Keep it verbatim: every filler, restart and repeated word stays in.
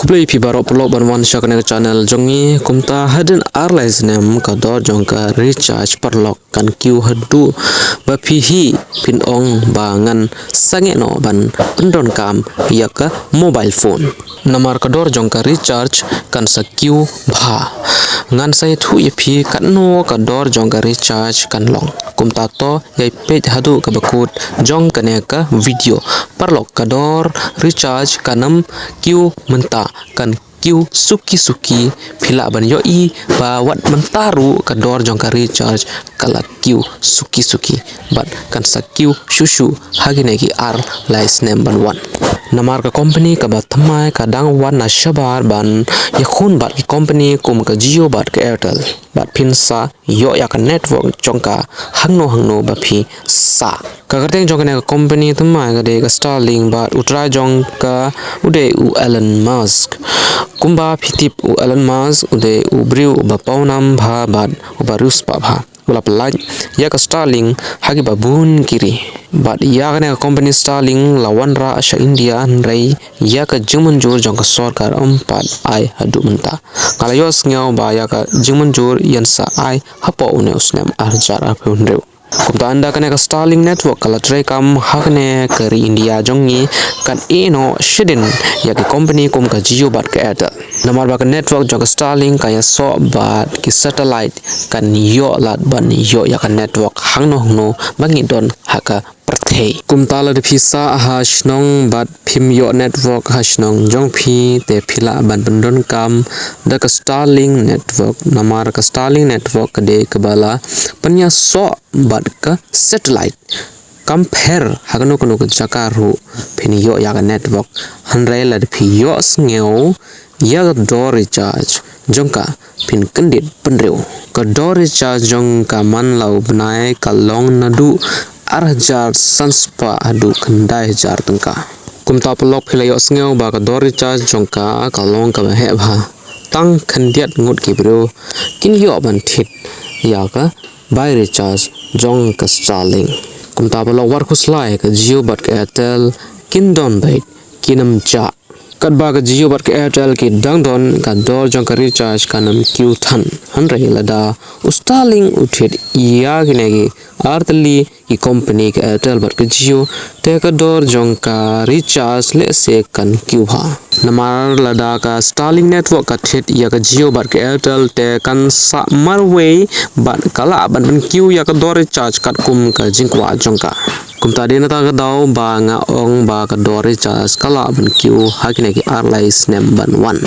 Khublei phi baroh paralok ban wan sha kane ka channel jong ngi. Kumta hadien ar lai snem ka dor jong ka recharge paralok kan kiew haduh ba phi hi phin ong ba ngan sangeh noh ban pyndonkam ïa ka mobile phone. Namar ka dor jong ka recharge kan sa kiew bha. Ngan sa ïathuh ïa phi katno ka dor jong ka recharge kan long. Kumta to ïai peit haduh kaba kut jong kane ka video. Paralok, ka dor recharge kan ym kiew mynta, kan kiew suki suki. Phi lah ban ïohi ba wat mynta ruh ka dor jong ka recharge ka la kiew suki suki bad kan sa kiew shuh shuh ha kine ki ar lai snem ban wan. Namar ka company kaba thymmai ka dang wan na shabar ban ïakhun bad ki company kum ka Jio bad ka Airtel bad phin sa ïoh ïa ka network jong ka hangno hangno ba phi sah. Ka kyrteng jong kane ka company thymmai ka dei ka Starlink bad u trai jong ka u dei u Elon Musk. Kumba phi tip, u Elon Musk u dei u briew uba pawnam bha bad uba riewspah bha. U la pyllait ïa ka Starlink ha kiba bun ki ri. Bad ïa kane ka company Starlink la wanrah sha India, hynrei ïa ka jingmynjur jong ka sorkar ym pat ai haduh mynta. Nga la ïohsngew ba ïa ka jingmynjur yn sa ai hapoh une u snem ar hajar arphew hynriew. Kumta ynda kane ka Starlink network ka la treikam ha kane ka ri India jong ngi, kan ïehnoh shadien ïa ki company kum ka Jio bad ka Airtel. Namar ba ka network jong ka Starlink ka ïasoh bad ki satellite, kan ïoh lad ban ïoh ïa ka network hangno hangno ba ngi don ha ka pyrthei. Kumta lada phi sah ha shnong bad phim ïoh network ha shnong jong phi, te phi lah ban pyndonkam da ka Starlink network. Namar ka Starlink network ka dei kaba la pynïasoh bad ka satellite. Kam pher ha kano kano ka jaka ruh phin ïoh ïa ka network. Hynrei lada phi ïohsngew ïa ka dor recharge jong ka, phin kyndit bynriew. Ka dor recharge jong ka man la u bnai ka long naduh ar hajar san spah haduh khyndai hajar tyngka. Kumta paralok, phi la ïohsngew ba ka dor recharge jong ka ka long kaba heh bha. Tang khyndiat ngut ki briew kin ïoh ban thied ïa ka bai recharge jong ka Starlink. Kumta paralok, wat khuslai, ka Jio bad ka Airtel kin don beit, kin ym jah. Katba ka Jio bad ka Airtel ki dang don, ka dor jong ka recharge kan ym kiew than. Hynrei lada u Starlink u thied ïa kine ki artylli ki company, ka Airtel bad ka Jio, te ka dor jong ka recharge lehse kan kiew bha. Namar lada ka Starlink network ka thied ïa ka Jio bad ka Airtel, te kan sah marwei bad ka lah ban pynkiew ïa ka dor recharge katkum ka jingkwah jong ka. Kumta dei na kata ka daw ba nga ong ba ka dor recharge ka lah ban kiew ha kine ki ar lai snem ban wan.